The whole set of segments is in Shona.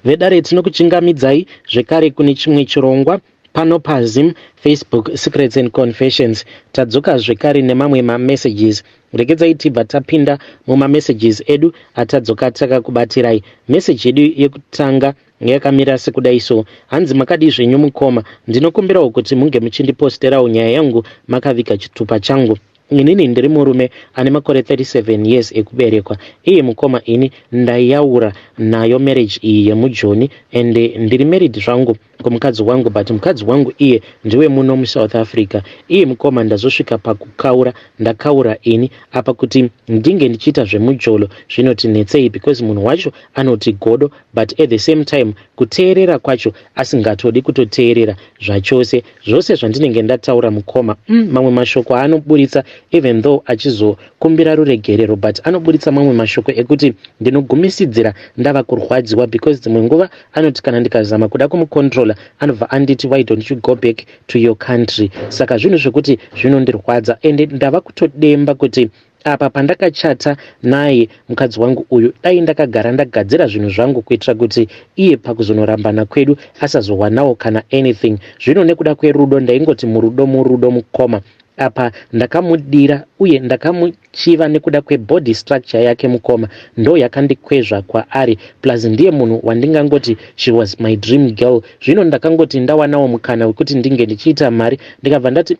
Vedare, tinokuchingamidzai zvekare kune chimwe chirongwa pano paZim Facebook Secrets and Confessions. Tadzoka zvekare nemamwe mamessages. Regedzai tibva tapinda mumamessages edu atadzoka takakubatirai. Meseji yedu yekutanga yakamira sekudai so. Hanzi, "Makadii zvenyu mukoma? Ndinokumbirawo kuti munge muchindiposterawo nyaya yangu makaviga chitupa changu. Inini ndiri murume ane makore 37 years ekuberekwa. Iye mukoma, ini ndaiyaura nayo marriage iyi yemujoni and ndiri married zvangu kumukadzi wangu, but mukadzi wangu iye ndiwe muno muSouth Africa. Iye mukoma, ndazosvika pakukaura, ndakaura ini apa kuti ndinge ndichiita zvemujolo zvinoti netsei because munhu wacho anoti godo, but at the same time kuteerera kwacho asingatodi kutoteerera zvachose zvose zvandinenge ndataura mukoma. Mamwe mashoko aanoburitsa, even though achizokumbira ruregerero, but anoburitsa mamwe mashoko ekuti ndinogumisidzira ndava kurwadziwa, because dzimwe nguva anoti kana ndikazama kuda kumucontrola, anobva anditi, 'Why don't you go back to your country?' Saka zvinhu zvekuti zvinondirwadza, ende ndava kutodemba kuti apa pandakachata naye mukadzi wangu uyu, dai ndakagara ndagadzira zvinhu zvangu kuitira kuti iye pakuzonorambana kwedu asazowanawo kana anything. Zvino nekuda kwerudo, ndaingoti murudo, murudo mukoma, apa ndakamudira uye ndakamuchiva nekuda kwebody structure yake mukoma, ndo yakandikwezva kwaari. Plus ndiye munhu wandingangoti she was my dream girl. Zvino ndakangoti ndawanawo mukana wekuti ndinge ndichiita mari, ndikabva ndati,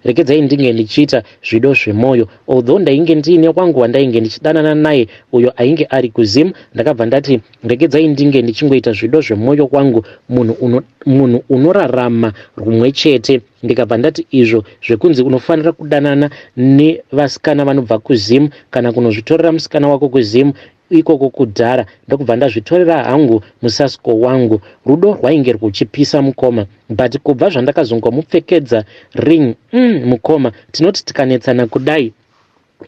regedzai ndinge ndichiita zvido zvemwoyo." Although ndainge ndiine wangu wandainge ndichidanana naye uyo ainge ari kuZim, ndakabva ndati regedzai ndinge ndichingoita zvido zvemwoyo wangu. Munhu unorarama rumwe chete. Ndikabva ndati izvo zvekunzi unofanira kudanana nevasikana vanobva kuZim kana kunozvitorera musikana wako kuZim ikoko kudhara. Ndokubva ndazvitorera hangu musasko wangu. Rudo rwainge rwuchipisa mukoma, but kubva zvandakazongomupfekedza ring, mukoma, tinoti tikanetsana kudai,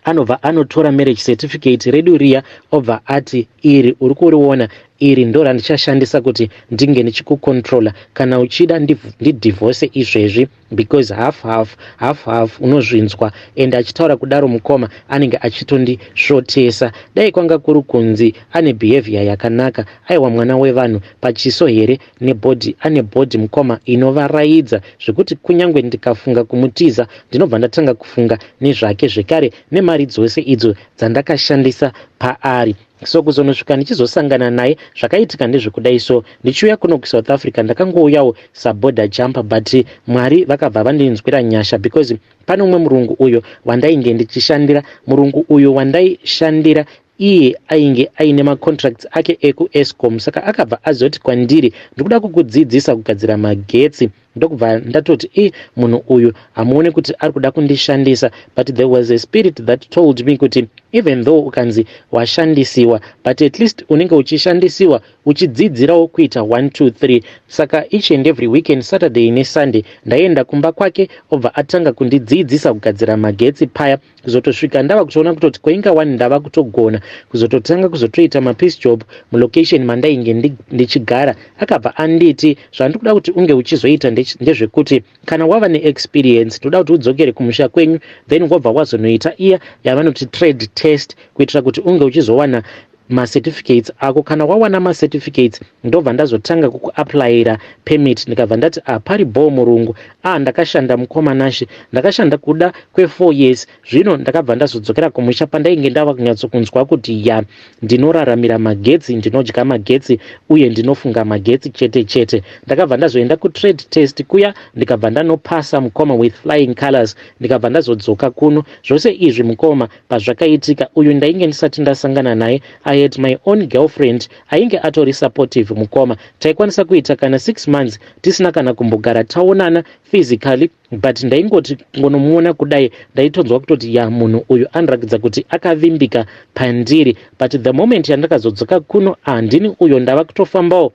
anobva anotora marriage certificate redu riya, obva ati, 'Iri uri kuriona iri ndo randichashandisa kuti ndinge ndichikucontrola. Kana uchida ndidivorce izvezvi, because half half, half half, unozvinzwa?' And achitaura kudaro mukoma, anenge achitondisvotesa. Dai kwanga kuri kunzi ane behavior yakanaka, aiwa, mwana wevanhu pachiso here nebody, ane body mukoma inovaraidza zvekuti kunyange ndikafunga kumutiza, ndinobva ndatanga kufunga nezvake zvekare nemari dzose idzo dzandakashandisa paari. So kuzonosvika ndichizosangana naye, zvakaitika ndezvekudai so. Ndichiuya kuno kuSouth Africa, ndakangouyawo saborder jumper, but Mwari vakabva vandinzwira nyasha because pane umwe murungu uyo wandainge ndichishandira. Murungu uyo wandaishandira iye ainge aine macontracts ake ekuEskom, saka akabva azoti kwandiri, 'Ndikuda kukudzidzisa kugadzira magetsi.' Ndokubva ndatoti, 'I, munhu uyu hamuoni kuti ari kuda kundishandisa?' But there was a spirit that told me kuti even though ukanzi washandisiwa, but at least unenge uchishandisiwa uchidzidzirawo kuita 1 2 3. Saka each and every weekend, Saturday neSunday, ndaienda kumba kwake, obva atanga kundidzidzisa kugadzira magetsi paya, kuzotosvika ndava kutoona kutoti kwainga wani ndava kutogona kuzototanga kuzotoita mapiece job mulocation mandainge ndichigara. Akabva anditi, 'Zvandiri kuda kuti unge uchizoita ndezvekuti kana wava neexperience, toda kuti udzokere kumusha kwenyu, then wobva wazonoita iya yavanoti trade test, kuitira kuti unge uchizowana macertificates ako. Kana wawana macertificates, ndobva ndazotanga kukuapplyira permit.' Ndikabva ndati, 'Apari bho, murungu.' A, ndakashanda mukoma Nashe, ndakashanda kuda kwe4 years. Zvino ndakabva ndazodzokera kumusha pandainge ndava kunyatsokunzwa kuti ya, ndinoraramira magetsi, ndinodya magetsi uye ndinofunga magetsi chete chete. Ndakabva ndazoenda kutrade test kuya, ndikabva ndanopasa mukoma with flying colors, ndikabva ndazodzoka kuno. Zvose izvi mukoma, pazvakaitika, uyu ndainge ndisati ndasangana naye. I had my own girlfriend ainge atori supportive mukoma. Taikwanisa kuita kana 6 months tisina kana kumbogara taonana physically, but ndaingoti ngonomuona kudai, ndaitonzwa kutoti ya, munhu uyu anoratidza kuti akavimbika pandiri. But the moment yandakazodzoka kuno, handini uyo ndava kutofambawo.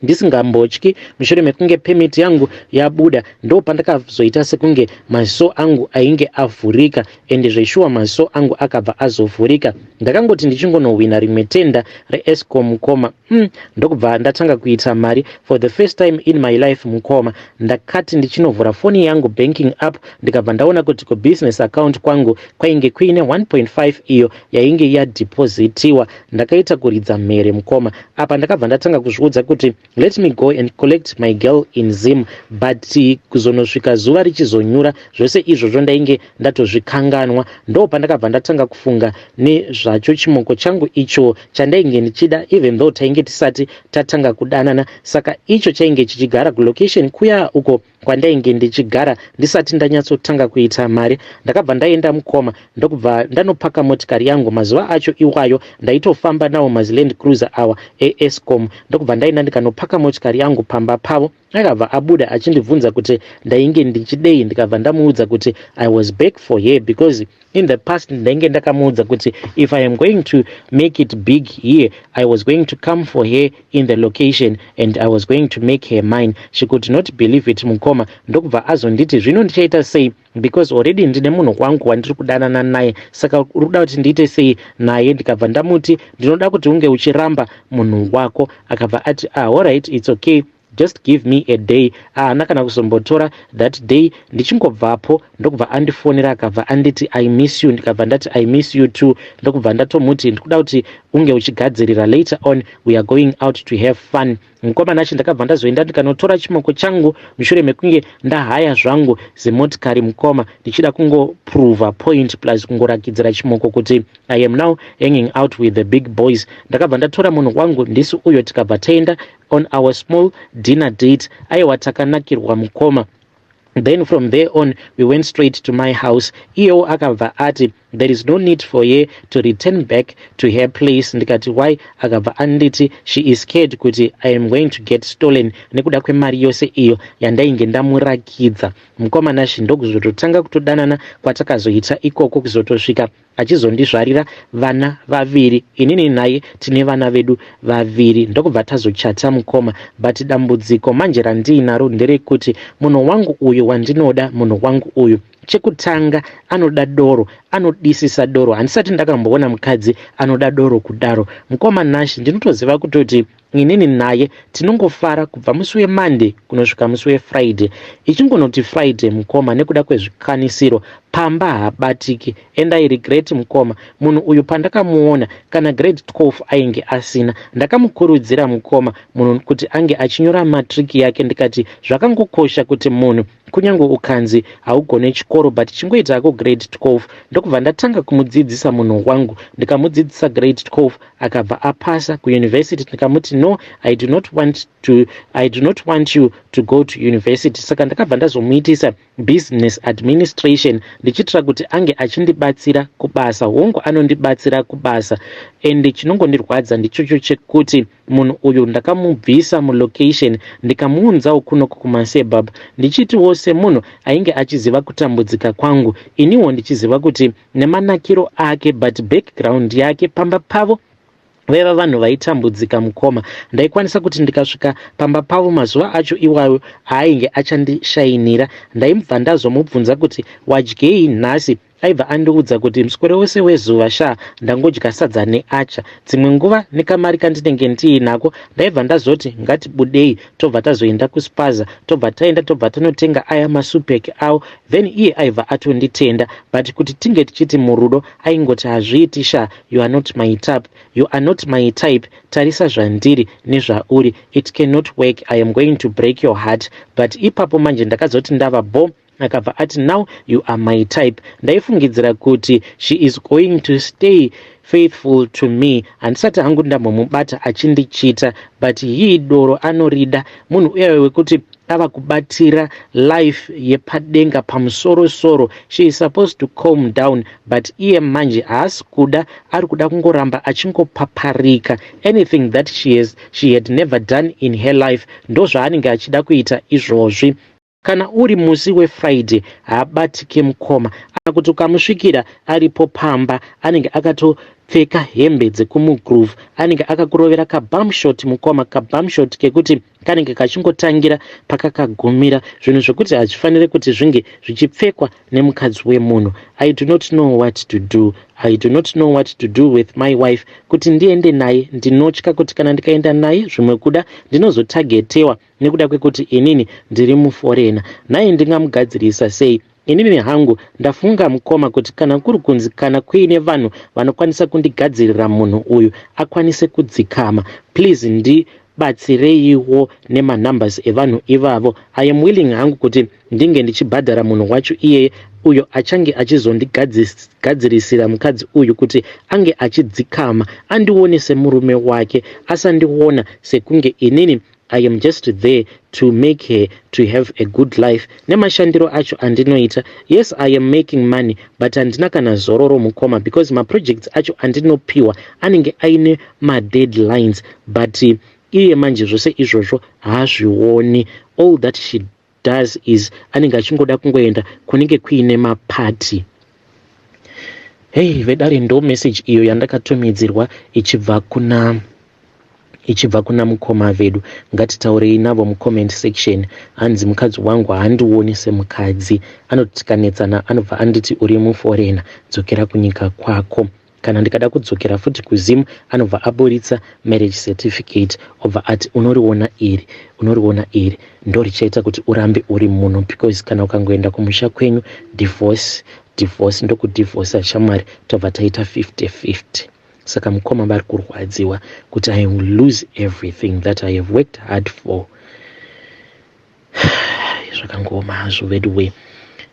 Ndisingambotyi, mushure mekunge permit yangu yabuda, ndopandakazoita sekunge maziso angu ainge avhurika. Ende zveshuwa maziso angu akabva azovhurika. Ndakangoti ndichingonohwina rimwe tender reEskom, mukoma, ndokubva ndatanga kuita mari for the first time in my life. Mukoma, ndakati ndichinovhura foni yangu, banking app, ndikabva ndaona kuti kubusiness account kwangu kwainge kuine 1.5 iyo yainge yadepositiwa. Ndakaita kuridza mhere, mukoma. Apa ndakabva ndatanga kuzviudza kuti, "Let me go and collect my girl in Zim." But kuzonosvika zuva richizonyura, zvose izvozvo ndainge ndatozvikanganwa. Ndo pandakabva ndatanga kufunga nezvacho chimoko changu icho chandainge ndichida, even though tainge tisati tatanga kudanana. Saka icho chainge chichigara kulocation kuya uko kwandainge ndichigara ndisati ndanyatsotanga kuita mari. Ndakabva ndaenda, mukoma, ndokubva ndanopaka motikari yangu. Mazuva acho iwayo ndaitofamba nawo maziLand Cruiser awa eEskom. Ndokubva ndaenda ndikanopaka motikari yangu pamba pavo. Akabva abuda achindibvunza kuti ndainge ndichidei. Ndikabva ndamuudza kuti I was back for her, because in the past ndainge ndakamuudza kuti if I am going to make it big here, I was going to come for her in the location and I was going to make her mine. She could not believe it, mukoma. Ndokubva azonditi, "Zvino ndichaita sei? Because already ndine munhu wangu wandiri kudanana naye, saka uri kuda kuti ndiite sei naye?" Ndikabva ndamuti, "Ndinoda kuti unge uchiramba munhu wako." Akabva ati, "Ah, alright, it's okay, just give me a day." Haana kana kuzombotora that day. Ndichingobvapo, ndokubva andifonera, akabva anditi, "I miss you." Ndikabva ndati, "I miss you too." Ndokubva ndatomuti, "Ndikuda kuti unge uchigadzirira, later on we are going out to have fun." Mukoma Nashe, ndakabva ndazoenda ndikanotora chimoko changu mushure mekunge ndahaya zvangu zimotikari, mukoma, ndichida kungoprova point, plus kungorakidzira chimoko kuti I am now hanging out with the big boys. Ndakabva ndatora munhu wangu, ndisi uyo, tikabva taenda on our small dinner date. Aiwa, takanakirwa, mukoma. Then from there on we went straight to my house. Iyewo akabva ati there is no need for her to return back to her place. Ndikati, "Why?" Akabva anditi she is scared kuti I am going to get stolen nekuda kwemari yose iyo yandainge ndamurakidza. Mukoma Nashe, ndokuzototanga kutodanana kwatakazoita ikoko, kuzotosvika achizondizvarira vana vaviri. Inini naye tine vana vedu vaviri. Ndokubva tazochata, mukoma. But dambudziko manje randiinaro nderekuti munhu wangu uyu wandinoda, munhu wangu uyu, chekutanga anoda doro, anodisisa doro. Handisati ndakamboona mukadzi anoda doro kudaro. Mukoma Nashe, ndinotoziva kutoti inini naye tinongofara kubva musi weMonday kunosvika musi weFriday. Ichingonoti Friday, mukoma, nekuda kwezvikanisiro pamba haabatiki. And I regret, mukoma. Munhu uyu pandakamuona, kana grade 12 ainge asina. Ndakamukurudzira, mukoma, munhu kuti ange achinyora matric yake. Ndikati zvakangokosha kuti munhu kunyange ukanzi haugone chikoro, but chingoitako grade 12. Ndokubva ndatanga kumudzidzisa munhu wangu, ndikamudzidzisa grade 12, akabva apasa. Kuuniversity ndikamuti, "No, I do not want you to go to university." Saka ndakabva ndazomuitisa business administration, ndichiitira kuti ange achindibatsira kubasa. Hongu, anondibatsira kubasa. And chinongondirwadza ndichocho chekuti munhu uyu ndakamubvisa mulocation, ndikamuunzawo kunoko kumasuburbs, ndichitiwo semunhu ainge achiziva kutambudzika kwangu, iniwo ndichiziva kuti nemanakiro ake, but background yake pamba pavo vaiva vanhu vaitambudzika. Mukoma, ndaikwanisa kuti ndikasvika pamba pavo mazuva acho iwayo aainge achandishayinira, ndaibva ndazomubvunza kuti, "Wadyei nhasi?" Aibva andiudza kuti, "Muswere wose wezuva sha, ndangodya sadza neacha." Dzimwe nguva nekamari kandinenge ndiinako, ndaibva ndazoti, "Ngatibudei," tobva tazoenda kuspaza, tobva taenda, tobva tanotenga aya masupek avo. Then iye aibva atonditenda. But kuti tinge tichiti murudo, aingoti, "Hazviiti sha, you are not my type, you are not my type. Tarisa zvandiri nezvauri, it cannot work. I am going to break your heart." But ipapo manje ndakazoti ndava bo, akabva ati, "Now you are my type." Ndaifungidzira kuti she is going to stay faithful to me. Handisati hangu ndambomubata achindichita, but hii, doro anorida. Munhu uyayo wekuti ava kubatira life yepadenga pamusorosoro, she is supposed to calm down, but iye manje haasi kuda, ari kuda kungoramba achingopaparika. Anything that she had never done in her life, ndo zvaanenge achida kuita izvozvi. Kana uri musi weFriday haabatike, mukoma. Kana kuti ukamusvikira aripo pamba, anenge akato Pfeka hembe dzekumugroove anenge akakurovera kabumshot mukoma, kabumshot kekuti kanenge kachingotangira pakakagumira, zvinhu zvekuti hazvifaniri kuti zvinge zvichipfekwa nemukadzi wemunhu. I do not know what to do. I do not know what to do with my wife. Kuti ndiende naye, ndinotya kuti kana ndikaenda naye, zvimwe kuda ndinozotagetewa nekuda kwekuti inini ndiri muforeigner. Naye ndingamugadzirisa sei? Inini hangu ndafunga, mukoma, kuti kana kuri kunzi kana kuine vanhu vanokwanisa kundigadzirira munhu uyu akwanise kudzikama, please ndibatsireiwo nemanumbers evanhu ivavo. I am willing hangu kuti ndinge ndichibhadhara munhu wacho iyeye uyo achange achizondigadzirisira mukadzi uyu kuti ange achidzikama, andione semurume wake, asandiona sekunge inini I am just there to make her to have a good life. Nemashandiro acho andinoita, yes, I am making money, but handina kana zororo, mukoma, because maprojects acho andinopiwa anenge aine madeadlines. But iye manje zvose izvozvo haazvioni. All that she does is anenge achingoda kungoenda kunenge kuine mapati. Hei vedare, ndo message iyo yandakatumidzirwa ichibva kuna mukoma vedu. Ngatitaurei navo mucomment section. Hanzi mukadzi wangu haandioni semukadzi, anoti tikanetsana anobva anditi, "Uri muforeigner, dzokera kunyika kwako." Kana ndikada kudzokera futi kuZimu, anobva aburitsa marriage certificate, obva ati, "Unoriona iri? Unoriona iri? Ndo richaita kuti urambe uri muno, because kana ukangoenda kumusha kwenyu, divorce, divorce, ndokudivhosa shamwari, tobva taita 50-50." Saka mukoma vari kurwadziwa kuti, "I will lose everything that I have worked hard for." Zvakangooma hazvo vedu.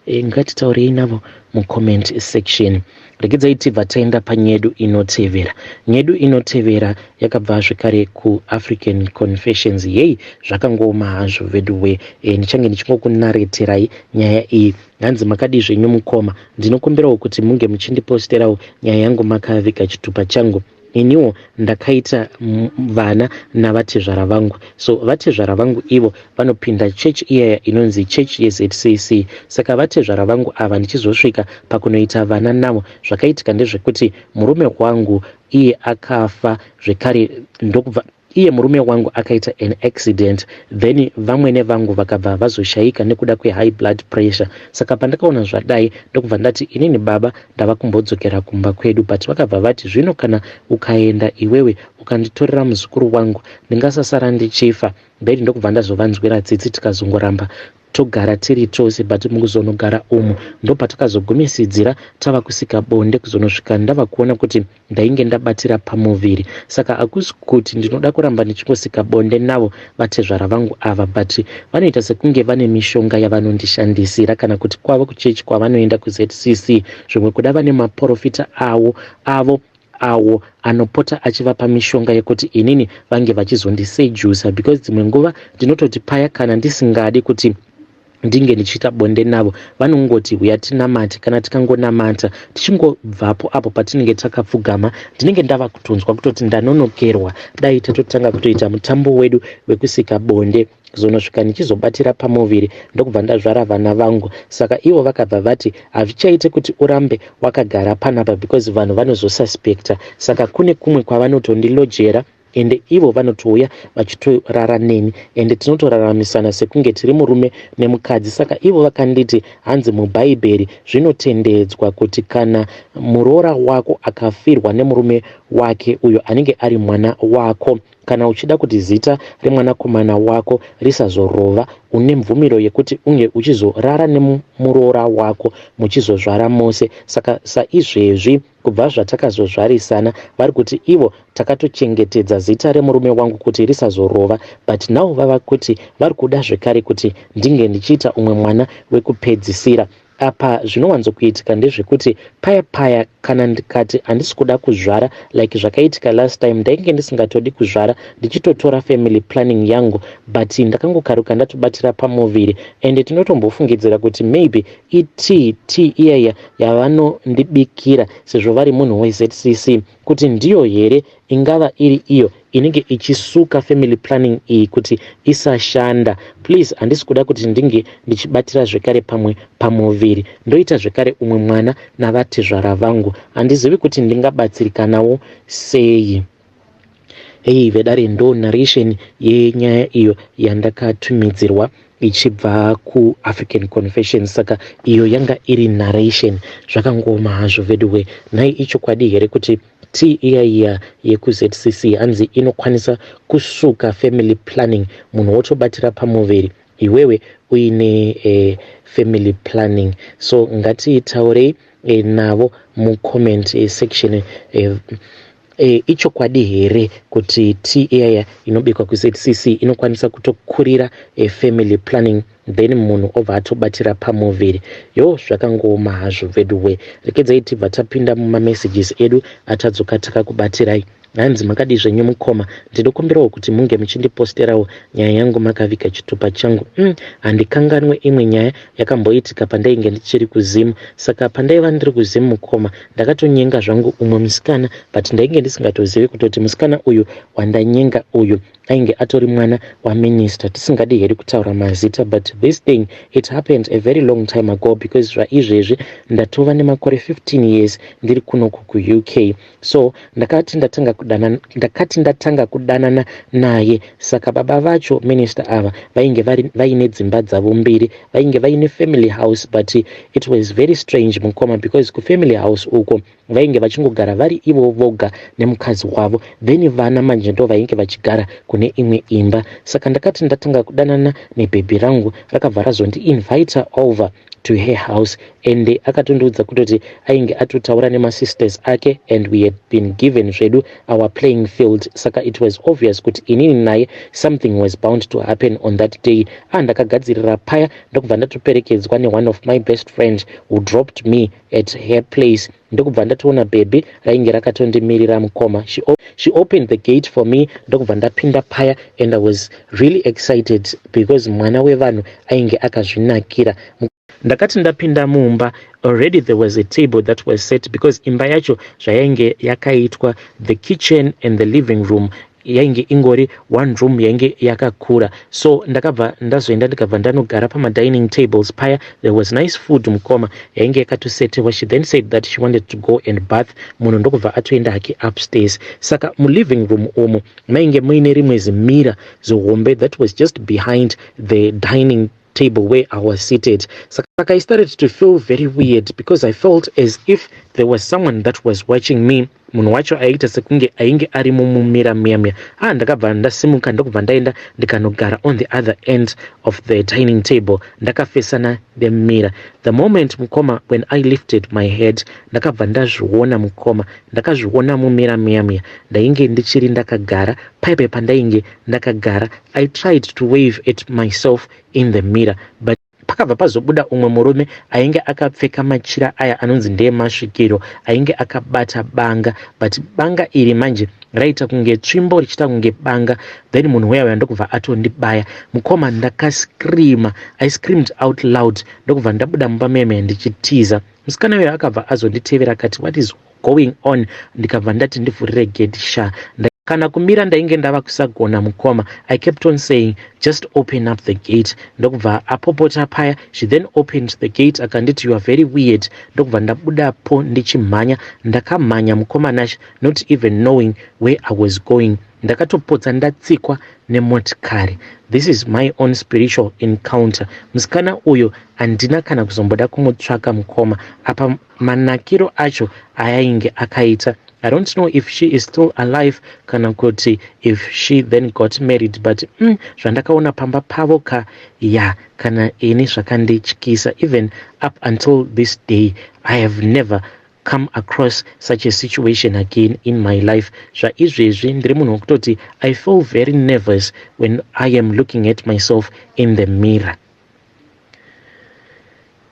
Ngatitaurei navo mucomment section. Regedzai tibva taenda panyedu inotevera. Nyedu inotevera yakabva zvekare kuAfrican Confessions. Yei, zvakangooma hazvo veduwe. Ndichange ndichingokunareterai nyaya iyi. Hanzi, "Makadii zvenyu mukoma? Ndinokumbirawo kuti munge muchindiposterawo nyaya yangu makaviga chitupa changu. Iniwo ndakaita vana navatezvara vangu. So vatezvara vangu ivo vanopinda chechi iyaya inonzi chechi yeZCC. Saka vatezvara vangu ava, ndichizosvika pakunoita vana navo, zvakaitika ndezvekuti murume wangu iye akafa zvekare. Ndokubva iye murume wangu akaita an accident, then vamwene vangu vakabva vazoshayika nekuda kwehigh blood pressure. Saka pandakaona zvadai, ndokubva ndati, 'Inini baba, ndava kumbodzokera kumba kwedu.' But vakabva vati, 'Zvino kana ukaenda iwewe ukanditorera muzukuru wangu, ndingasasara ndichifa.' Then ndokubva ndazovanzwira tsitsi, tikazongoramba togara tiri tose. But mukuzonogara umu ndopatakazogumisidzira tava kusika bonde, kuzonosvika ndava kuona kuti ndainge ndabatira pamuviri. Saka hakusi kuti ndinoda kuramba ndichingosika bonde navo vatezvara vangu ava, but vanoita sekunge vane mishonga yavanondishandisira, kana kuti kwavo kuchechi kwavanoenda kuZCC, zvimwe kuda vane maprofita avo avo awo anopota achivapa mishonga yekuti inini vange vachizondisejusa, because dzimwe nguva ndinototi paya kana ndisingadi kuti ndinge ndichiita bonde navo, vanongoti, 'Uya tinamate.' Kana tikangonamata, tichingobvapo apo patinenge takapfugama, ndinenge ndava kutonzwa kutoti ndanonokerwa, dai tatotanga kutoita mutambo wedu wekusika bonde. Kuzonosvika ndichizobatira pamuviri, ndokubva ndazvara vana vangu. Saka ivo vakabva vati, 'Hazvichaite kuti urambe wakagara panapa because vanhu vanozosuspecta.' Saka kune kumwe kwavanotondilojera, ende ivo vanotouya vachitorara neni, ende tinotoraramisana sekunge tiri murume nemukadzi. Saka ivo vakanditi, hanzi mubhaibheri zvinotendedzwa kuti kana muroora wako akafirwa nemurume wake uyo anenge ari mwana wako, kana uchida kuti zita remwanakomana wako risazorova, une mvumiro yekuti unge uchizorara nemuroora wako, muchizozvara mose. Saka saizvezvi, kubva zvatakazozvarisana, vari kuti ivo takatochengetedza zita remurume wangu kuti risazorova. But now vava kuti vari kuda zvekare kuti ndinge ndichiita umwe mwana wekupedzisira. Apa zvinowanzokuitika ndezvekuti paya paya kana ndikati handisi kuda kuzvara, like zvakaitika last time, ndainge ndisingatodi kuzvara, ndichitotora family planning yangu, but ndakangokaruka ndatobatira pamuviri. Ende tinotombofungidzira kuti maybe itea tea iyaya yavanondibikira, sezvo vari munhu weZCC, kuti ndiyo here ingava iri iyo." inenge ichisuka family planning iyi kuti isashanda. Please, handisi kuda kuti ndinge ndichibatira zvekare pamwe pamuviri, ndoita zvekare umwe mwana navatezvara vangu. Handizivi kuti ndingabatsirikanawo sei. Hei vedare, ndo narration yenyaya iyo yandakatumidzirwa ichibva kuAfrican Confession. Saka iyo yanga iri narration. Zvakangoma hazvo veduwe. Nhai, ichokwadi here kuti tea iya iya yekuZCC hanzi inokwanisa kusuka family planning, munhu wotobatira pamuviri iwewe uine family planning? So ngatitaurei navo mucomment section. Ichokwadi here kuti tea iyaya inobikwa kuZCC inokwanisa kutokurira family planning, then munhu obva atobatira pamuviri? Yo, zvakangooma hazvo veduwe. Rekedzai tibva tapinda mumamessages edu atadzoka takakubatirai. Hanzi, "Makadii zvenyu mukoma? Ndinokumbirawo kuti munge muchindiposterawo nyaya yangu makaviga chitupa changu. Handikanganwe imwe nyaya yakamboitika pandainge ndichiri kuZimu. Saka pandaiva ndiri kuZimu, mukoma, ndakatonyenga zvangu umwe musikana, but ndainge ndisingatozivi kutoti musikana uyu wandanyenga uyu ainge atori mwana waminista. Tisingadi here kutaura mazita, but this thing, it happened a very long time ago, because zvaizvezvi ndatova nemakore 15 years ndiri kunoku kuUK. So ndakati ndatanga kudanana naye. Saka baba vacho minista ava vainge vaine dzimba dzavo mbiri, vainge vaine family house. But it was very strange, mukoma, because kufamily house uko vainge vachingogara vari ivo voga nemukadzi wavo, then vana manje ndo vainge vachigara kune imwe imba. Saka ndakati ndatanga kudanana nebhebhi rangu, rakabva razondiinvita over to her house, and akatondiudza kutoti ainge atotaura nemasisters ake, and we had been given zvedu our playing field. Saka it was obvious kuti inini naye something was bound to happen on that day. Ah, ndakagadzirira paya, ndokubva ndatoperekedzwa neone of my best friend who dropped me at her place, ndokubva ndatoona bhebhi rainge rakatondimirira, mukoma. She opened the gate for me, ndokubva ndapinda paya, and I was really excited because mwana wevanhu ainge akazvinakira. Ndakati ndapinda mumba, already there was a table that was set, because imba yacho zvayainge yakaitwa, the kitchen and the living room yainge ingori one room yainge yakakura. So ndakabva ndazoenda, ndikabva ndanogara pamadining tables paya. There was nice food, mukoma, yainge yakatosetewa. She then said that she wanted to go and bath, munhu ndokubva atoenda hake upstairs. Saka muliving room umu mainge muine rimwe zimirror zihombe that was just behind the dining table where I was seated. Saka I started to feel very weird because I felt as if there was someone that was watching me. Munhu wacho aiita sekunge ainge arimo mumirror muya muya. Ah, ndakabva ndasimuka, ndokubva ndaenda ndikanogara on the other end of the dining table, ndakafesana nemirror. The moment, mukoma, when I lifted my head, ndakabva ndazviona, mukoma, ndakazviona mumirror muya muya. Ndainge ndichiri ndakagara paipe pandainge ndakagara. I tried to wave at myself in the mirror, but pakabva pazobuda umwe murume ainge akapfeka machira aya anonzi ndeemasvikiro, ainge akabata banga, but banga iri manje raita kunge tsvimbo richiita kunge banga. Then munhu uya uya ndokubva atondibaya, mukoma. Ndakascreama, I screamed out loud, ndokubva ndabuda mumba meme ndichitiza. Musikana uyo akabva azonditevera akati, 'What is going on?' Ndikabva ndati, 'Ndivhurire gate sha.' Kana kumira ndainge ndava kusagona, mukoma. I kept on saying, 'Just open up the gate.' Ndokubva apopota paya. She then opened the gate, akanditi, 'You are very weird.' Ndokubva ndabudapo ndichimhanya. Ndakamhanya, mukoma Nash, not even knowing where I was going. Ndakatopotsa ndatsikwa nemotikari. This is my own spiritual encounter. Musikana uyo handina kana kuzomboda kumutsvaka, mukoma. Apa manakiro acho ayainge akaita, I don't know if she is still alive kana kuti if she then got married, but zvandakaona pamba pavo ka ya, kana ini zvakandityisa. Even up until this day, I have never come across such a situation again in my life. Zvaizvezvi ndiri munhu wekutoti I feel very nervous when I am looking at myself in the mirror."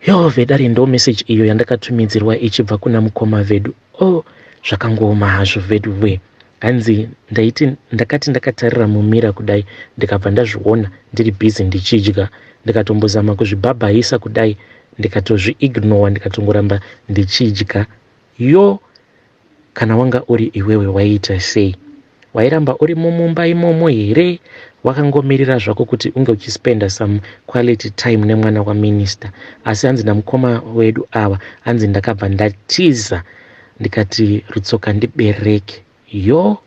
Yo vedare, ndo message iyo yandakatumidzirwa ichibva kuna mukoma vedu. Oh, zvakangooma hazvo vedu we. Hanzi, ndaiti ndakati ndakatarira mumirror kudai, ndikabva ndazviona ndiri busy ndichidya. Ndikatombozama kuzvibhabhaisa kudai, ndikatozviignora, ndikatongoramba ndichidya. Yo, kana wanga uri iwewe, waiita sei? Wairamba urimo mumba imomo here? Wakangomirira zvako kuti unge uchispenda some quality time nemwana waminister. Asi hanzi namukoma wedu ava, hanzi ndakabva ndatiza ndikati rutsoka ndibereke. Yo!